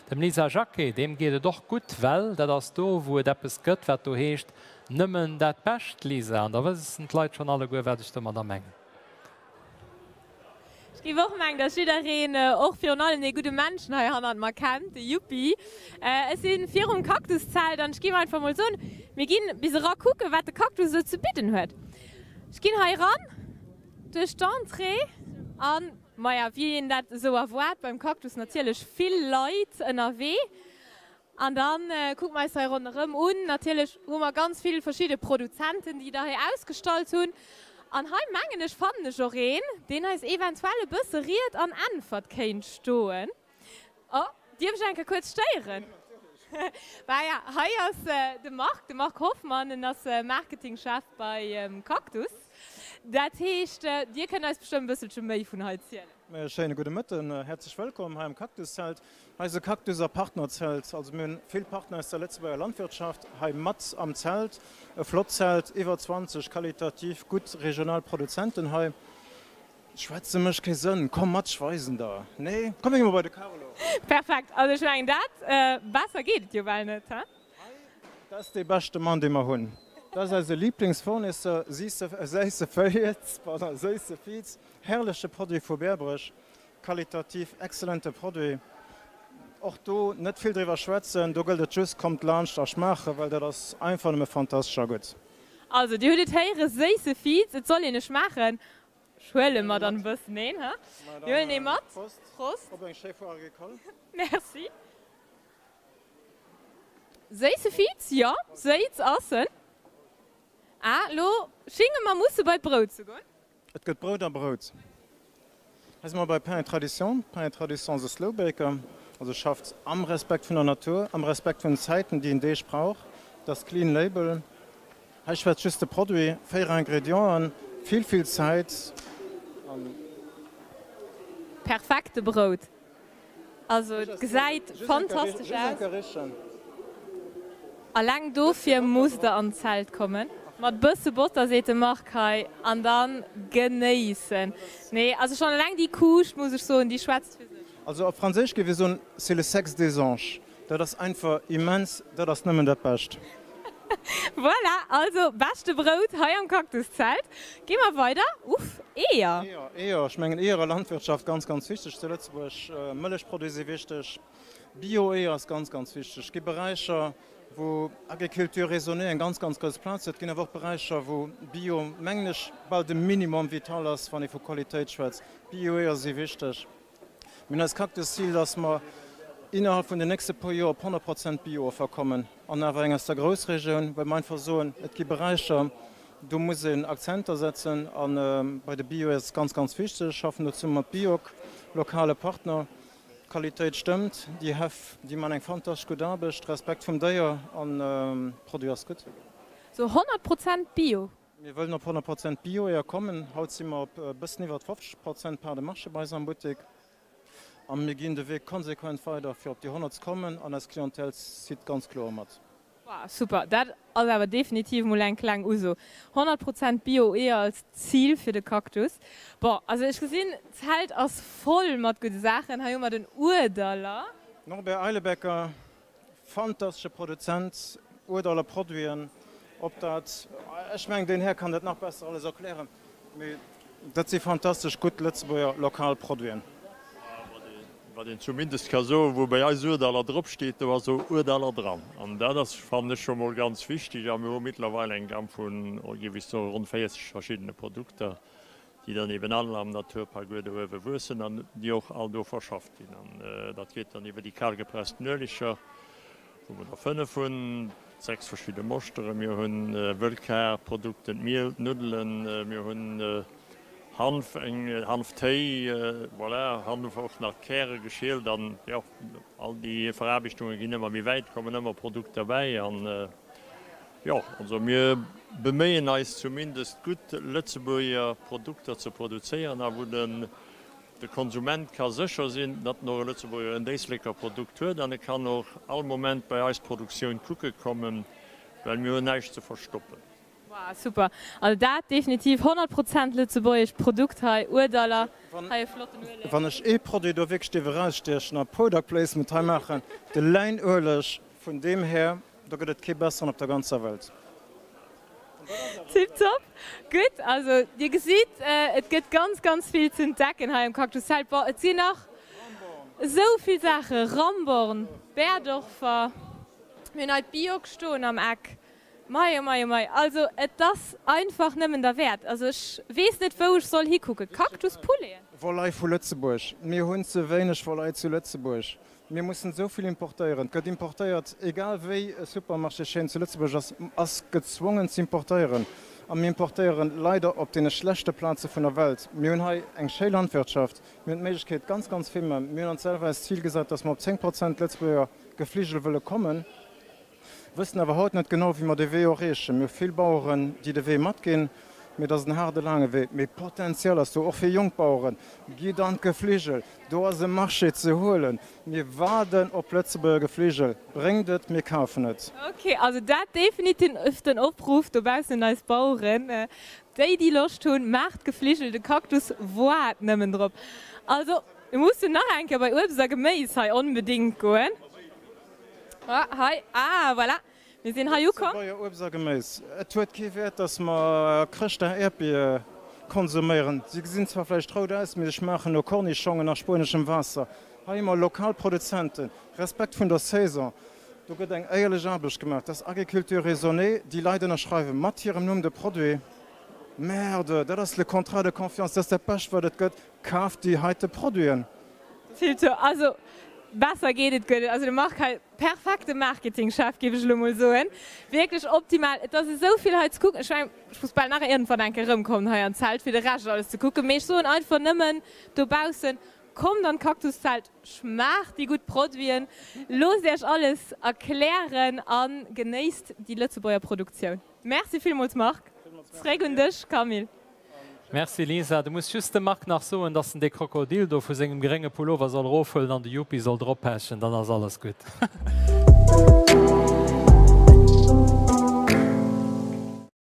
Dem Lisa Jacqué, deem geet et och gutt, well dat ass do, wou et eppes gëtt, wat do heescht, Nëmmen dat Bescht, Lisa. An da wëssen d'Leit schonn alleguer, wat ech domadder mengen. Ech géif och mengen, dass jiddereen, och virun allem dee gudde Männchen hei hannert mer kennt, de Yuppi. Ech si virum Kaktuszelt an ech géif einfach mol soen, mir ginn bis era kucken, wat de Kaktus esou ze bidden huet. Ech ginn hei eran duerch d'Entrée an, maja, wéi een dat esou erwaart beim Kaktus, natierlech vill Leit ënnerwee. An da kucke mer eis hei ronderëm un. Natierlech hu mer ganz vill verschidde Produzenten, déi der hei ausgestallt hunn. An hei mengen ech, fannen ech och een, deen eis eventuell e bësse Ried an Äntwert kéint stoen. Oh, dierf ech eng Kéier kuerz stéieren? Maja, hei ass de Marc, de Marc Hoffmann. En ass Marketingchef beim Cactus. Dat heescht, Dir kënnt eis bestëmmt e bësselche méi vun hei zielen. E schéine gudde Mëtten. Häerzlech wëllkomm hei am Cactuszelt. Hei ass e Cactus a Partnerzelt. Also mir hunn vill Partner aus der Lëtzebuerger Landwirtschaft hei mat am Zelt. E flott Zelt, iwwer 20 qualitativ gutt regional Produzenten hei. Schwätze mécht kee Sënn, komm mat, ech weisen der. Nee, komm mir gi mol bei de Carlo. Perfekt, also ech mengen dat, besser geet et jo bal net, he? Hei, dat ass dee beschte Mann dee mer hunn. Dat ass eise Lieblingsfournisseur, siisse, séisse Fiiz, pardon, séisse Fiiz, herrleche Produit vu Berbreg. Qualitativ excellente Produit. Och do net vill driwwer schwätzen, do gëllt et just, kommt laanscht a schmaachen, well dat ass einfach nëmme fantastesch a gutt. Also dir hutt et héiere, séisse Viz, et soll een e schmaachen. Ech huele mer dann e bëssen een, he? Mir huelen ee mat. Prost. Op eng schéi Foire agricole. Merci. Séisse Viz, jo, séiz ass en. Ah, lo schinge mer musse bei d'Brout ze goen. Et gëtt Brout a Brout. Hei si mer bei Pain et Tradition. Pain et Tradition ass e Slow Baker, also schafft am Respekt vun der Natur, am Respekt vun den Zäiten, déi en Deeg brauch. Et ass Clean Label. Hei schwätzt just de Produit, 4 Ingredienten, vill, vill Zäit an. Perfekte Brout. Also et gesäit fantastesch aus. Alleng dofir musst der an d'Zelt kommen. Mat bësse Botter seet de Marc hei an dann genéissen. Nee also schon alleng déi Kuuscht muss ech soen déi schwätzt fir sech. Also op franséisch géif ee soen, c'est le sexe des anges. Dat ass einfach immens, dat ass nëmmen dat Bescht. Voilà, also beschte Brout hei am Kaktuszelt. Gi mer weider. Uff, Eeër. Eeër, Eeër, ech mengen Eeër a Landwirtschaft ganz, ganz wichteg zu Lëtzebuerg. Mëllechproduite si wichteg, Bio-Eeër ass ganz, ganz wichteg. Et gi Beräicher, wou Agriculture raisonnée eng ganz, ganz grouss Plaz huet. Et ginn awer och Beräicher, wou Bio, mengen ech, bal de Minimum vital ass, wann ee vu Qualitéit schwätzt. Bio-Eeër si wichteg. Mir hunn eist Cactus-Zil, dass mer innerhalb vun den nächste puer Joer op 100 Prozent Bio-Offer kommen an awer eng aus der Groussregioun, well mer einfach soen, et gi Beräicher, do muss een Akzenter setzen a bei de Bio ass et ganz, ganz wichteg. Schaffen do zesumme mat Bioc, lokale Partner. D'Qualitéit stëmmt, déi Häff, déi man eng fantastesch gutt Aarbecht, Respekt vum Déier an Produit ass gutt. Sou 100 Prozent Bio? Mir wëllen op 100 Prozent Bio-Eeër kommen. Haut si mer op e bëssen iwwer 50 Prozent Part de marché bei eis am Buttek. A mir ginn de Wee konsequent weider, fir op déi 100 ze kommen. An eis Clientèle zitt ganz kloer mat. Wow, super! Dat ass awer definitiv mol eng kleng Uso. 100 Prozent Bio-Eeër als Zil fir de Cactus. Bon, also ech gesinn, d'Zelt ass voll mat gudde Saachen. Hei hu mer den Uerdaler. Norbert Eilebecker, Fantastesche Produzent, Uerdaler Produiten, ob dat, ech mengen deen Här kann dat nach besser alles erklären, mee dat si fantastesch gutt Lëtzebuerger lokal Produiten. Wat een zumindest ka soen, wou bei eis Uerdaler drop steet, do ass och Uerdaler dran. An dat ass, fannen ech, scho mol ganz wichteg. A mir hu mittlerweil eng Gamme vun, géif ech soen, ronn 40 verschiddene Produkter, déi dann eben all am Naturpark Ueder uewe wuessen an déi och all do verschafft ginn. An dat geet dann iwwer déi kalgepressten Ueleger, wou mer der 5 hunn, 6 verschidde Moschteren, mir hunn Wëllkarprodukten, d'Miel, d'Nuddelen, mir hunn Hanf, eng Hanftéi, voilà, Hanf och nach d'Käre geschielt an jo, all déi Veraarbechtunge ginn ëmmer méi wäit, kommen ëmmer Produkter bäi an Jo, also mir beméien eis zumindest gutt Lëtzebuerger Produkter ze produzéieren a wou den de Konsument ka sécher sinn, datt en och e Lëtzebuerger, en Éisleker Produkt huet an e kann och all Moment bei eis d'Produktioun kucke kommen, well mir hunn näischt ze verstoppen. Ah super, also dat definitiv 100 Prozent lëtzebuergescht Produkt hei, Ourdaller, hei e flotten Ueleg. Wann ech ee Produit do wierklech dierf erausstiechen a Product Placement hei maachen, de Läinueleg vun deem Här, do gëtt et kee besseren op der ganzer Welt. Tiptop, gutt, also dir gesitt, et gëtt ganz ganz vill ze entdecken hei am Cactus Zelt. Bon, et sinn nach esou vill Saachen, Ramborn, Berdorfer, mir hunn hei d'Bioc stoen am Eck. Mei oh mei oh mei, also et ass einfach nëmmen derwäert. Also ech weess net wou ech soll hikucken. Cactus Pouleten? Volaille vu Lëtzebuerg, Mir hunn ze wéineg Volaille zu Lëtzebuerg. Mir mussen esou vill importéieren. Et gëtt importéiert, egal wéi e Supermarchéschaîne zu Lëtzebuerg ass, ass gezwongen z'importéieren. A mir importéieren leider op deene schlechte Plaze vun der Welt. Mir hunn hei eng schéi Landwirtschaft, mir hunn d'Méiglechkeet ganz, ganz vill, mä mir hunn ons selwer eist Zil gesat, dass mer op 10 Prozent Lëtzebuerger Gefligel wëlle kommen. Wëssen awer haut net genau, wéi mer dee Wee erreechen. Mir hu vill Baueren, déi de Wee matginn, mee et ass en haarde, laange Wee. Mee Potential ass do, och fir jonk Baueren. Gitt an d'Gefligel, do ass e Marché ze huelen. Mir waarden op Lëtzebuerger Gefligel. Bréngt et, mir kafen et. Ok, also dat definitiv den Opruff dobaussen un eis Baueren, déi déi Loscht hunn, maacht Gefligel, de Cactus waart nëmmen drop. Also mir mussen nach eng Kéier bei Uebst a Geméis hei onbedéngt goen. Ah, hei, ah, voilà, mir sinn hei ukomm. Lëtzebuerger Uebst a Geméis. Et huet kee Wäert, dass mer Chrëschtdag Äerdbier konsuméieren. Si gesinn zwar vläicht rout aus, mee se schmaachen no Kornischongen a spueneschem Waasser. Hei hu mer lokal Produzenten, Respekt vun der Saison, do gëtt eng éierlech Aarbecht gemaach. Dat ass Agriculture raisonnée. Déi Leit ënnerschreiwe mat hirem Numm de Produit. Merde, dat ass le contrat de confiance, dat ass dat Bescht, wat et gëtt. Kaaft déi heite Produiten! Tilto, Also besser geet et guer net. Also de Marc hei, perfekte Marketingchef géif ech elo mol soen. Wierklech optimal. Et ass esou vill hei ze kucken. Ech mengen, ech muss bal nach iergendwann eng Kéier erëmkommen hei an d'Zelt fir de Rescht alles ze kucken. Mee ech soen einfach nëmmen dobaussen, kommt an d'Kaktuszelt, schmaacht déi gutt Produiten, loosst iech alles erklären a genéisst déi Lëtzebuerger Produktioun. Merci villmools Marc. Zréck un dech Camille. Merci Lisa. Du muss just dem Marc nach soen, dass en dee Krokodil do vu sengem grénge Pullover soll erofhuelen an de Yuppie soll droppechen, dann ass alles gutt.